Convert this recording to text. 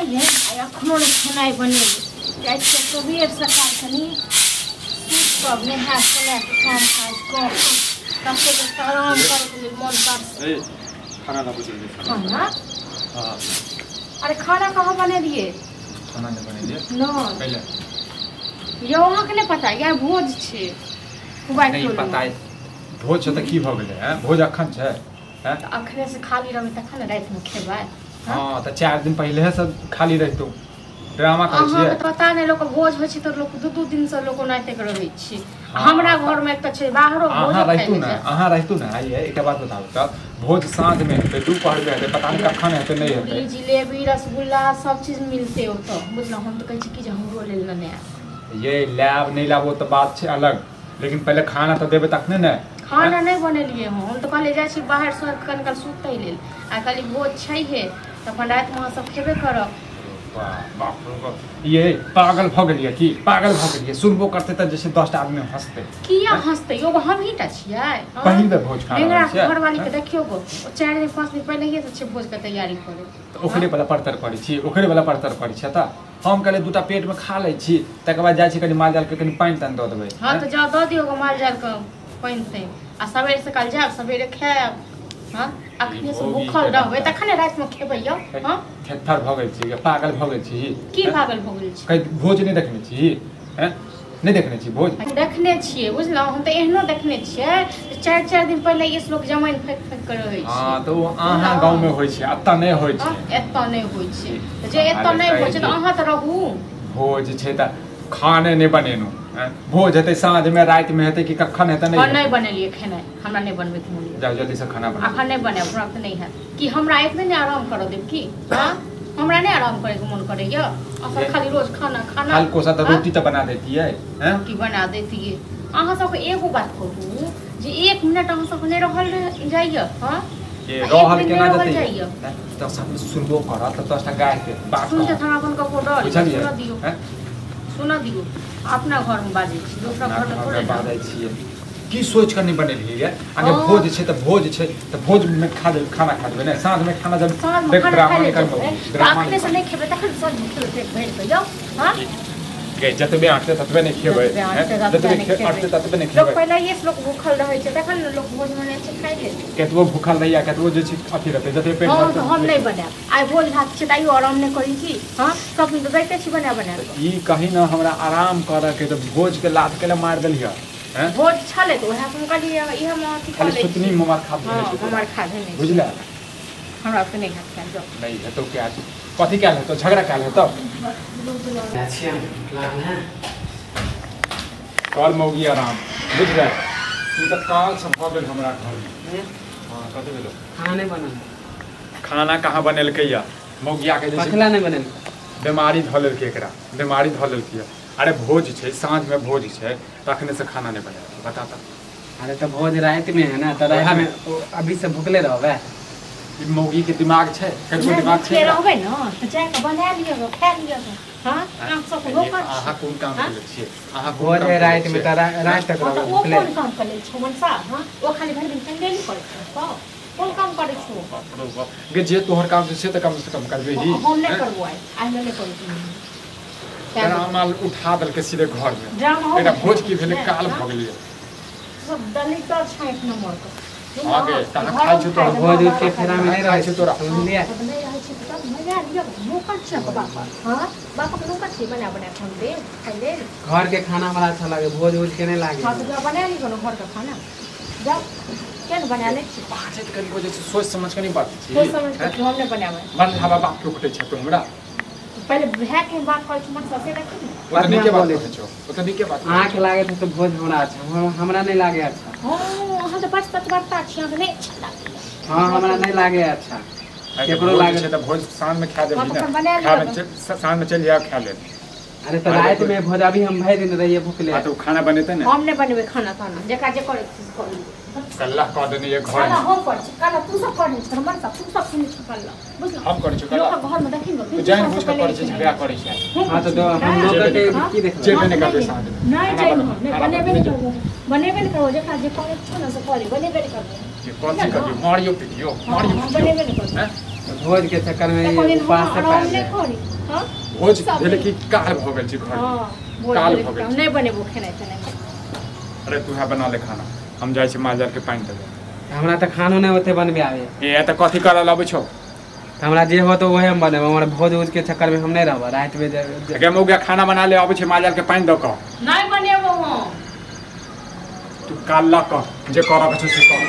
ये आ अखनो ने खेनाइ बनेबै जाइ छियै सबेर सकाल कनि सुति कऽ नहा सोना कऽ काम काज कऽ तब आराम करैके लेल मन कर। ए खाना लाबू जल्दी। खाना? हाँ। अरे खाना कहाँ बनेलिए? खाना नहीं बनेलिए? नहीं। पहले यौ अहाँके नहि पता या भोज छै? नहीं पता है। भोज छै तऽ की भऽ गेलै? हैं भोज अखन छै? हैं तऽ अखने से खाली रहबै तखन ने रातिमे खेबै। हाँ तऽ 4 दिन पहिले से खाली रहितौ। ड्रामा करै छियै। अहाँके पता नहि लोक भोज होइ छै तऽ लोक 2-2 दिन से लोक ओनाहिते के रहै छै। हमरा घर में एकटा छै बाहरो भोज। अहाँ रहितु ने, अहाँ रहितु ने। आइए एकटा बात बताबू तऽ भोज साँझ में हेतै, दोपहर में हेतै, पता नहीं कखन हेतै नहीं हेतै। जिलेबी रसगुल्ला सब चीज मिलते ओतऽ बुझलहुँ। हम तऽ कहै छी कि जे हमरो लेल ने आयब। ये लाब नहीं लाबो तऽ बात छै अलग, लेकिन पहिले खाना तऽ देबै तखने ने। खाना नहीं बनेलिए हँ हम, तऽ कहलियै जाइ छी बाहर से कनि काल सुतै लेल आ कहली भोज छैहे तऽ अपन रातिमे अहाँ सब खेबे करब। बाप रे बाप, ये पागल भऽ गेलियै की? पागल भऽ गेलियै? सुनबो करतै तऽ जे छै 10टा आदमी हँसतै। किया हँसतै यौ? हमही टा छियै। पहिल बेर भोज खा रहल छियै। घरवाली के देखियौ गो, 4 दिन 5 दिन पहिलहिए से छै भोज के तैयारी करै। तऽ ओकरे वाला परतर करै छी, ओकरे वाला परतर करै छी। तऽ हम कहलियै 2टा पेट में खा लै छी, तकर बाद जाइ छी कनि माल जाल के कनि पानि तानि दऽ देबै। हाँ तऽ जाउ दऽ दियौ गो माल जाल के पानि तानि आ सबेरे सकाल जायब सबेरे खायब। हाँ अखने से भूखल रहबै तखने रातिमे खेबै यौ। हाँ थेथर भऽ गेल छी, पागल भऽ गेल छी। की पागल भऽ गेल छी? कहीं भोज नहि देखने छी? हैं नहीं देखने छी भोज? देखने छियै बुझलहुँ। हम तऽ एहनो देखने छियै 4-4 दिन पहिले ई लोक जमाइन फेक फेक के रहै छै। हाँ तऽ ओ अहाँ गाँव में होइ छै, एतऽ नहि होइ छै। एतऽ नहि होइ छै तऽ जे एतऽ नहि होइ छै तऽ अहाँ तऽ रहू। भोज छै तऽ खाने नहि बनेलहुँ। भोज हेतै साँझ में, राति में हेतै कि कखन हेतै? नहीं नहीं बनेलियै खेनाइ, हमरा नहि बनबैके मोन यऽ। जाउ जल्दी से खाना बनाउ। अखन नहि बनायब, हमरा तऽ नहि हैत कि हमरा एक दिन आराम करऽ देब की? हाँ हमरा नहि आराम करैके मोन करैया। अहाँ खाली रोज खाना खाना। हल्को सा तऽ रोटी तऽ बना देतियै। हैं रोटी बना देतियै। अहाँ सबके एगो बात कहू जे 1 मिनट अहाँ सबके नहि रहल जाइया? हाँ ये रहल केना जतै? तऽ सब सुनबो करत तऽ 10टा गाय के बात सुनते हमरा अपन ककरो डर। सुनऽ दियौ, सुनऽ दियौ। अपना घर में बाजै छी, दोसरा घर में थोड़े बाजै छियै। की सोच कऽ नहि बनेलियै ये? अगर भोज छै तऽ भोज छै तऽ भोज में खा देब, खाना खा देबै। नहि साँझ में खाना जब देख ड्रामा नहि करबै, ड्रामा अखने से नहि खेबै तखन साँझ में खेबै पेट भरि कऽ यौ। हां गे जतबे आटते ततबे नहि खेबै, जतबे आटते ततबे नहि खेबै। लोक पहिलहिए से लोक भूखल रहै छै तखन ने लोक भोज में छै खाइ लेल। कतबो भूखल रहैया कतबो जे छै अथी रहतै जतबे पेट भरतै। हम नहि बनायब आइ भोज भात छै तऽ आइयो आराम नहि करै छी। हाँ सब दिन तऽ दैते छी बना बना। ई कहीं ना हमरा आराम करऽ के तऽ भोज के लात के मारि देलियै। भोज छलै तऽ ओएह हम कहलियै ई हम अथी खाली सुतनी ममार खा देने छी। ममार खा देने बुझला। हमरा तऽ नहि हैत खायल। जाउ नहि हेतौ के आज कथी कैल हेतौ? झगड़ा कैल हेतौ? कर मौगी आराम बुझले। तू तऽ काल से भऽ गेल हमरा घर में। हाँ कथी भेलो? खाना नहीं बनल। खाना कहाँ बनेलकै या मौगिया के? जे नहीं बनेल, बीमारी धऽ लेलकै एकरा, बीमारी धऽ लेलकै। अरे भोज छै, साँझ में भोज छै तखने से खाना नहीं बनेलकै, बता तऽ। अरे तऽ भोज राति में है ना, तऽ राति में अभी से भुखले रहबै। ई मौगी के दिमाग छै, ककरो दिमाग छै? रहबै न तऽ जा कऽ बना लिअ खा लिअ। हाँ अहाँ सब रोकल छी। अहाँ कोन काम करै छियै? अहाँ भोज है राति में तऽ राति तक रहबै भुखले। ओ कोन काम करै छै मनसा? हाँ ओ खाली भरि दिन चंगेली करै छै। कोन काम करै छै? बाप रे बाप गे, जे तोहर काम छै से तऽ कम से कम करबै ही। हम नहि करबो आइ, आइ हम नहि करबो। ड्रामा उठा देलकै सीधे घर में। एकटा भोज की भेलै काल भऽ गेलियै। सब दलित छै एक नंबर के। हाँ गे तहाँ खाइ छौ तोरा भोज के फेरा में नहीं रहै छै तोरा। सुनलियै? नहि रहै छै तब मजा लिअ। नौकर छै बाप। हाँ बाप के नौकर छै, बना बना हम दे खाइ लेल। घर के खाना हमरा अच्छा लागे, भोज उज के नहीं लागे। हाँ तऽ बना लिअ ने घर के खाना। जाउ केना बना लै छी? बाजैत कनिको जे छै सोच समझ के नहीं बात छी। सोच समझ के हम नहि बनाबै। बड़ हवा बाप के उठै छै तो हमरा। पहिले भाय के बात करै छी मन से देखी ने। ओ तऽ नीके बात कहै छौ, ओ तऽ नीके बात। अहाँ के लागे तऽ भोज हमरा अच्छा, हमरा नहीं लागे अच्छा। हाँ अहाँ तऽ बड़ सतबरता छी, अहाँके नहि अच्छा लागैया। हाँ हमरा नहीं लागे अच्छा। केकरो लागे छै तऽ भोज साँझ में खा देबही ने। साँझ में चलि जा खा लेब। अरे तऽ राति में भोज अभी हम भरि दिन रहिए भुखले। हाँ तो खाना बनेतै ने? हम नहि बनेबै खाना ताना, जेकरा जे करै छी करू। कल्ला कऽ देने ये घर में। हम करै छी कल्ला, तू सब करै छी हमर सब, तू सब सुनै छी कल्ला बुझलहुँ? हम करै छी कल्ला। लोक घर में देखी ने जान बुझ के करै छी, झगड़ा करै छी। हाँ तो हम लोग के की देखबै? जेबे नहि करबै साँझ में। नहि जाइब हम, नहि बनेबे नहि करबै, बनेबे नहि करबै। जेकरा जे करै छौ ने से करै, बनेबे नहि करबै। जे कथी करबियौ? Mario पिटियो, Mario पिटियो। बनेबे नहि करबै। भोज के चक्कर में एको ये दिन हम उपास से आराम पायल नहि जाए। करी। हाँ भोज सब भेलै दिन। कि काल भऽ गेल छै घर। हाँ, भोज काल भेलै भऽ गेल हम छै। नहि बनेबो खेनाइ तेनाइ। अरे तू है बना ले खाना, हम जाइ छी माल जाल के पानि देबै। हमरा तऽ खानो नहि ओते बनबे आबे। ए तऽ कथी करऽ लबै छौ? तऽ हमरा जे होत वही हम बनेबै, हमर भोज उज के चक्कर में हम नहीं रहब राति में। गे मौगा खाना बना ले, अबै छै माल जाल के पानि दऽ कऽ। नहि बनेबो हम। तू काल लऽ कऽ जे करऽ के छौ से कर।